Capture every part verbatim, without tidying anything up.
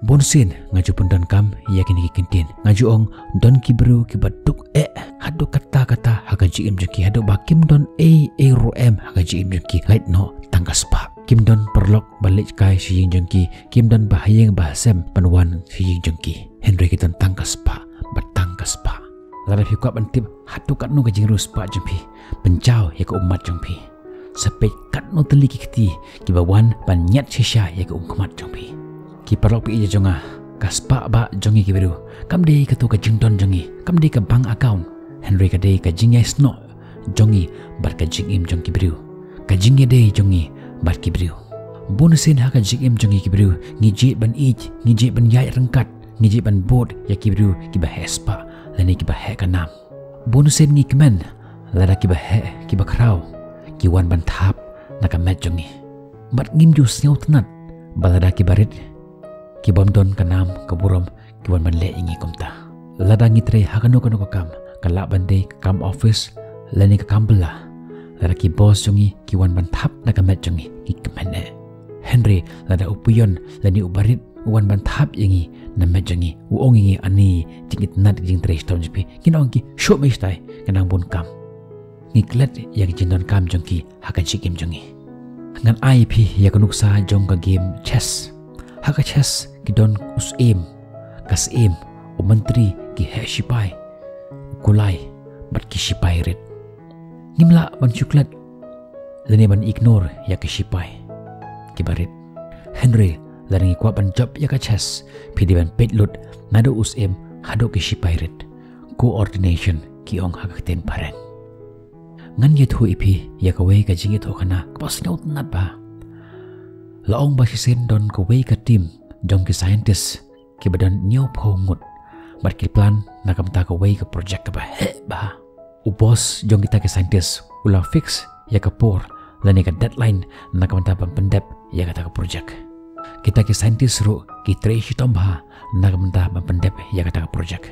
Bun sien nga ju pyndonkam ïa kine ki kyntien. Nga ju ong don ki briew kiba duk eh haduh katta katta ha ka jingim jong ki, haduh ba kim don ei ei ruh em ha ka jingim jong ki. Lait noh tang ka spah. Kim don paralok ban leit kai sha ïing jong ki, kim don ba ha ïing ba ha sem ban wan sha ïing jong ki. Hynrei ki don tang ka spah bad tang ka spah. Lada phi kwah ban tip haduh katno ka jingriewspah jong phi, pynjaw ïa ka ummat jong phi. Sa peit katno tylli ki kti kiba wan ban ñiad shisha ïa ka ummat jong phi. Ki paralok phi ïeit jong nga, ka spah bah jong ngi ki briew kam dei kato ka jingdon jong ngi, kam dei ka bank account, hynrei ka dei ka jingïasnoh jong ngi bad ka jingim jong ki briew, ka jingïadei jong ngi bad ki briew. Bun sien ha ka jingim jong ngi ki briew ngi jied ban ïeit, ngi jied ban ïaid ryngkat, ngi jied ban bud ïa ki briew kiba heh spah lane kiba heh ka nam. Bun sien ngi kmen lada kiba heh kiba khraw ki wan ban thap na ka met jong ngi. Bad ngim ju sngewtynnat ba lada kiba rit ki bym don ka nam ka burom ki wan ban leh ïa ngi kumta. Lada ngi trei ha kano kano ka kam, ka lah ban dei ka kam office lane ka kam bylla, lada ki boss jong ngi ki wan ban thap na ka met jong ngi, ngi kmen eh. Hynrei lada u peon lane u barit u wan ban thap ïa ngi na met jong ngi, u ong ïa ngi, ani jingitynnat jingtrei shitom jong phi, ngin ong ki, shuh mei shatai, ka nang bun kam. Ngi klet ïa ka jingdonkam jong ki ha ka jingim jong ngi. Ngan ai phi ïa ka nuksa jong ka game chess. Ha ka chess ki don u syiem, ka syiem, u myntri, ki heh shipai, u kulai bad ki shipai rit. Ngim lah ban shu klet lane ban ignore ïa ki shipai kiba rit. Hynrei lada ngi kwah ban jop ïa ka chess, phi dei ban peit lut naduh u syiem haduh ki shipai rit. Coordination ki ong ha ka ktien phareng. Ngan ïathuh ïa phi ïa kawei ka jingïathuhkhana kaba sngewtynnat bha. La ong ba shisien don kawei ka team jong ki scientist kiba don hynñiewphew ngut bad ki plan na ka bynta kawei ka project kaba heh bha. U boss jong kita ki scientist u la fix ïa ka por lane ka deadline na ka bynta ban pyndep ïa kata ka project. Kita ki scientist ruh ki trei shitom bha na ka bynta ban pyndep ïa kata ka project.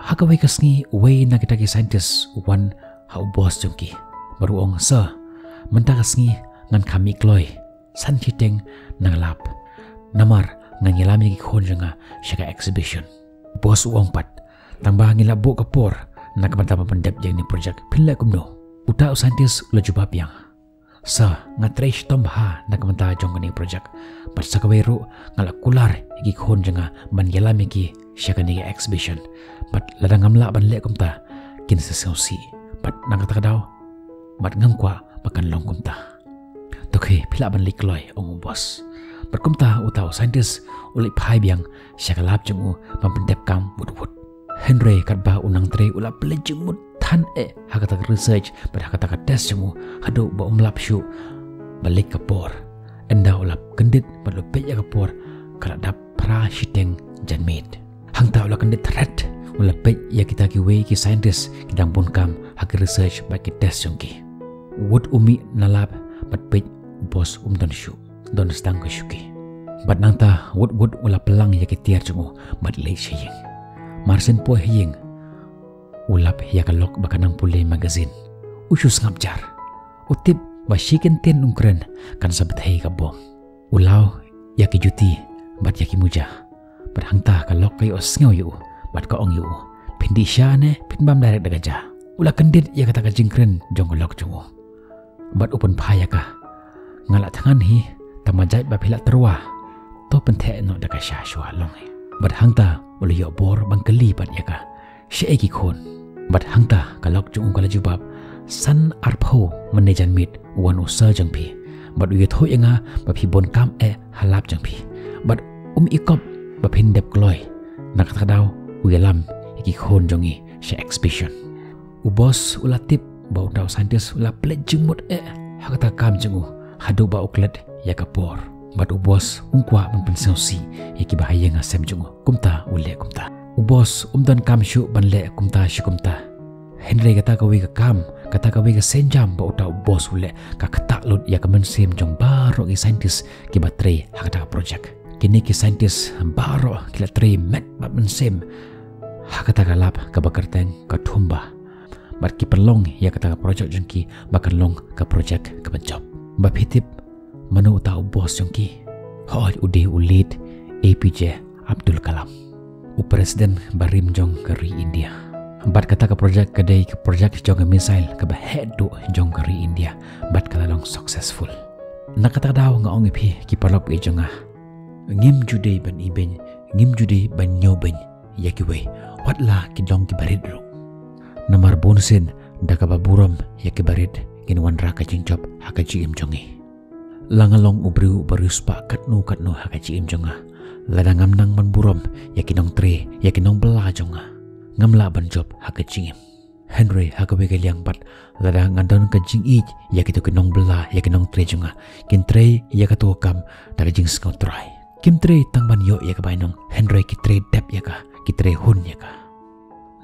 Ha kawei ka sngi uwei na kita ki scientist u wan ha u boss jong ki bad u ong, sir, mynta ka sngi ngan kham mih kloi san shiteng na ka lab, namar ngan ïalam ïa ki khun jong nga sha ka exhibition. U boss u ong pat, tang ba ngi la buh ka por na ka bynta ban pyndep ïa kane ka project, phin leh kumno? Uta u scientist u la jubab biang, sir, nga trei shitom bha na ka bynta jong kane ka project bad sa kawei ruh nga la kular ïa ki khun jong nga ban ïalam ïa ki sha kane ka exhibition. Bad lada ngam lah ban leh kumta, kin sa sngewsih bad na kata ka daw bad ngam kwah ba kan long kumta. To khie, phi lah ban leit kloi, ong u boss. Bad kumta uta u scientist u leit phai biang sha ka lab jong u ban pyndep kam wut wut. Hynrei katba u nang trei u la pynleit jingmut than eh ha kata ka research bad ha kata ka test jong u haduh ba um lap shuh ban leit ka por. Ynda u la kyndit bad u la peit ïa ka por, ka la dap phra shiteng janmiet. Hangta u la kyndit thret, u la peit ïa kita kiwei ki scientist ki dang bun kam ha ki research bad ki test jong ki. Wut u mih na lab bad peit u boss um don shuh, don sdang ka shuki. Bad nangta wut wut u la pynlang ïa ki tiar jong u bad leit sha ïing. Mar shen poi ha ïing u lap ïa ka lok ba ka nang pule magazine. U shu sngap jar. U tip ba shi kyntien u kren kan sa bthei ka bom. U law ïa ki juti bad ïa ki muja. Bad hangta ka lok ka ïohsngew ïa u bad ka ong ïa u, phin dih sha ne phin bam direct da ka ja? U la kyndit ïa kata ka jingkren jong ka lok jong u bad u pynphai ïa ka, nga la thngan hi, tang ba jait ba phi la tyrwa, to pyntheh noh da ka sha shuwa long hi. Bad hangta u la ïoh bor ban kylli pat ïa ka, shaei ki khun? Bad hangta ka lok jong u ka la jubab, san arphew mynne janmiet u wan u sir jong phi bad u ïathuh ïa nga ba phi bun kam eh ha lab jong phi bad um ikop ba phin dep kloi. Na kata ka daw u ïalam ïa ki khun jong ngi sha exhibition. U boss u la tip ba uta u scientist u la pynleit jingmut eh ha kata ka kam jong u haduh ba u klet ïa ka por. Bad u boss um kwah ban pynsngewsih ïa kiba ha ïing ha sem jong u, kumta u leh kumta. U boss um donkam shuh ban leh kumta shi kumta. Hynrei kata kawei ka kam, kata kawei ka sienjam ba uta u boss u leh ka ktah lut ïa ka mynsiem jong baroh ki scientist kiba trei ha kata ka project. Kine ki scientist baroh ki la trei met bad mynsiem ha kata ka lab kaba kyrteng ka Thumba. Bad ki pynlong ïa kata ka project jong ki ba kan long ka project kaba jop. Ba phi tip mano uta u boss jong ki? Hooid, u dei u late A P J Abdul Kalam, u president barim jong ka ri India. Bad kata ka project ka dei ka project jong ka missile kaba heh duh jong ka ri India, bad ka la long successful. Na kata ka daw nga ong ïa phi ki paralok jong nga, ngim ju dei ban ibeiñ, ngim ju dei ban ñiewbeiñ ïa kiwei, wat la ki long kiba rit ruh. Namar bunsien da kaba burom ïa kiba rit ngin wanrah ka jingjop ha ka jingim jong ngi. La nga long u briew uba riewspah katno katno ha ka jingim jong nga, lada ngam nang ban burom ïa ki nongtrei, ïa ki nongbylla jong nga, ngam lah ban jop ha ka jingim. Hynrei ha kawei ka liang pat, lada nga don ka jingïeit ïa kito ki nongbylla, ïa ki nongtrei jong nga, kin trei ïa kato ka kam da ka jingsngew trai. Kim trei tang ban ïoh ïa ka bainong, hynrei ki trei dep ïa ka, ki trei hun ïa ka.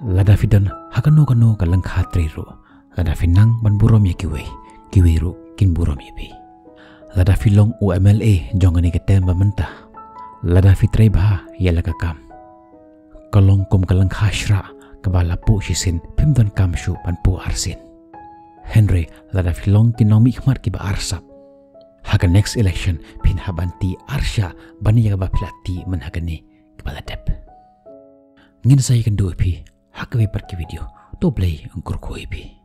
Lada phi don ha kano kano ka lyngkha trei ruh, lada phi nang ban burom ïa kiwei, kiwei ruh kin burom ïa phi. Lada phi long u M L A jong kane ka term ba mynta, lada phi trei bha ïa la ka kam, ka long kum ka lyngkha shrah kaba la puh shisien, phim donkam shuh ban puh arsien. Hynrei lada phi long ki nongmihkhmat kiba arsap, ha ka next election phin hap ban tih arshah ban ïa kaba phi la tih mynta ha kane kaba la dep. Ngin sa ïakynduh ïa phi ha kawei pat ka video. To Blei un kyrkhu ïa phi.